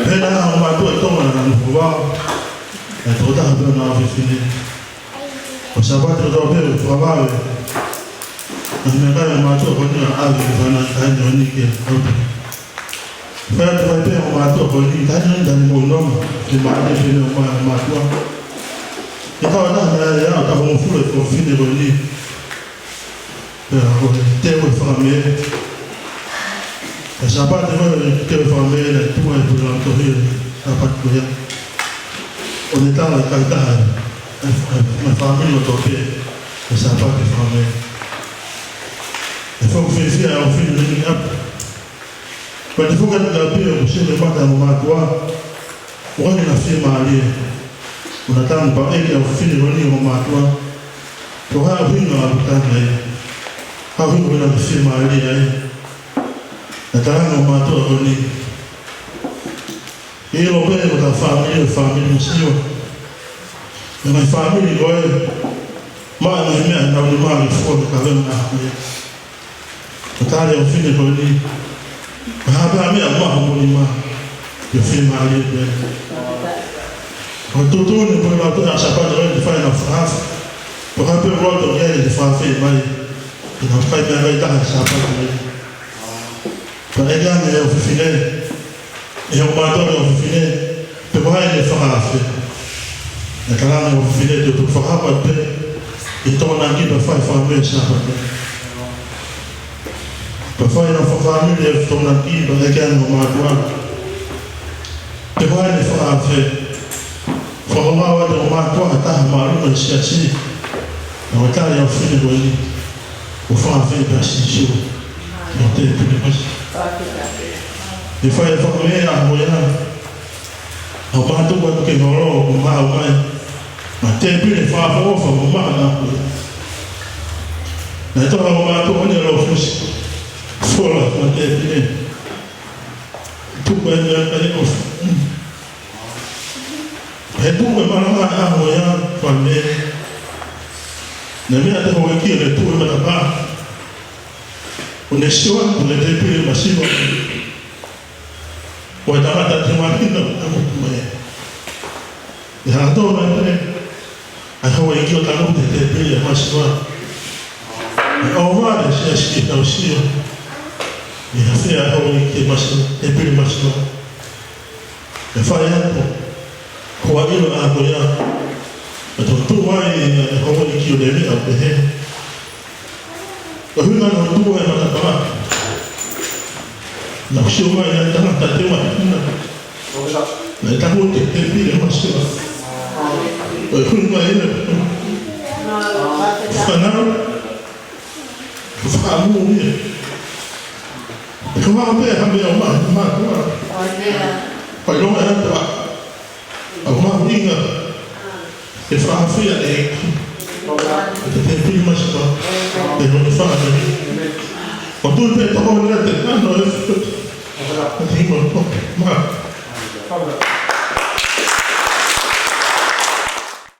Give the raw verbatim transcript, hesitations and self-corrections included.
Pea naʻe ʻi ai ʻa e mātuʻa ʻi Tonga naʻa nau fakavave. ʻE tokotaha pē ʻena ʻofefine. Ko e Sāpate kotoa pē ʻoku fakavave. Naʻe meʻa kai ʻa e mātuʻa ko eni ʻo ʻave ki he fānau ʻi he taimi ko eni ke nau ʻalu. Pea ʻoatu mai pē ʻa e mātuʻa ko eni, taimi ko eni taimi mo noma. Ke mālie pē ʻa e mātuʻa. ʻE kau ʻa e taha naʻe ʻi ai ʻo taha mo fule ko e fefine ko eni. Pea ko e teu ʻa e fakamele. ʻA e Sāpate ko ē ʻa e teu ʻa e fakamele naʻe tuʻu ai e puleʻanga tohi ʻo e Sāpate ko ia. ʻO ne tala ʻe he kautaha ʻa e, ʻa e, ʻa e fāmili kotoa pē ʻa e Sāpate fakamele. ʻE foki fiefia ʻa e ʻofefine ni ʻapi. Pea te u foki atu ki ʻapi ʻo sio ki he mata ʻo e mātuʻa. ʻOku ʻikai ke na fiemālie. ʻOku na tangi pea ʻeke ʻa e ʻofefine ko eni ʻo e mātuʻa. Ko e hā e ʻuhinga ʻoku tangi ai? Hā e ʻuhinga ʻoku ʻikai ke na fiemālie ai? Naʻe talaange ʻe he mātuʻa ko eni, ʻilo pē ko ʻeta fāmili ʻa e fāmili masiva. Ko e ngaahi fāmili ko ē, maʻu e ngaahi meʻa ʻi honau nima ke fua ki he kavenga ʻaho ia. Ko e tali ʻa e ʻofefine ko eni, ko e hā pē ha meʻa ʻoku maʻu homou nima, ke fiemālie pē. Ko e tuʻutuʻuni ʻa e puleʻanga tohi ʻa e Sāpate ko ē ke fai ʻena fakaafe. Ko e hā pē ʻoku loto ki ai ke fakaafe mai. Ke nau fai meʻakai taha he Sāpate ko ē. Pea ʻeke ange ʻe he ʻofefine, ʻe he mātuʻa ki he ʻofefine, pe ko hai ʻe fakaafe. Naʻe talaange ʻe he ʻofefine te u toki fakahā pē, ʻe Tokonaki pea fai fakamele Sāpate. Pea fai ʻena fakafāmili ʻe Tokonaki pea ʻeke ange ʻe he mātuʻa, pe ko hai ʻe fakaafe. Fakahā atu ʻe he mātuʻa ha taha māʻolunga ʻi he siasi. Naʻe tali ʻe he ʻofefine ko eni, ʻoku fakaafeʻi pē ʻa Sīsū ʻi he tēpile masiva. ʻE fai e fakamele ʻaho ia. ʻA e mātuʻa atu ki he holo ʻoku maʻu mai. Mo e tēpile fakaʻofoʻofa mo maʻa ʻaho ia. Naʻe toka ʻa e mātuʻa ko eni ʻa Lofusi. Fola mo e tēpile. Tuku e meʻakai ʻofa. He tuku e malanga ʻaho ia, fakamele. Naʻe meʻa atu e houʻeiki ʻo ne tuku e matapā. ʻO ne sio atu ki he tēpile masiva. Ko e tangata ʻe tau mahino ʻoku tangutu mai. ʻE hanga atu ʻo ne ʻai e houʻeiki ʻo tangutu he tēpile masiva. ʻE ʻohovale e siasi ki heʻenau sio. ʻE hafea e houʻeiki masiva, tēpile masiva. ʻE fai atu, ko e ʻilo ʻa ko ia. ʻE toki tuʻu ai e houʻeiki ʻo ne meʻa ʻo pehē, ko e ʻuhinga naʻe tuku e matapā. Naʻe sio mai ʻa e tangata ʻe tau mahino. Naʻe tangutu he tēpile masiva. Ko e ʻuhinga ia. Fānau. Fakaʻamu ia. Ko e maʻu pē ha meʻa ʻo maʻu, maʻu ʻa. Fai longa atu ʻa. ʻA mahuʻinga. ʻE fakaafeʻi ʻa e ʻEiki. ʻE te tēpile masiva. ʻE loni fānau. ʻO tui pē toko ʻeni te ano e. ʻA te hima tō. Maʻu.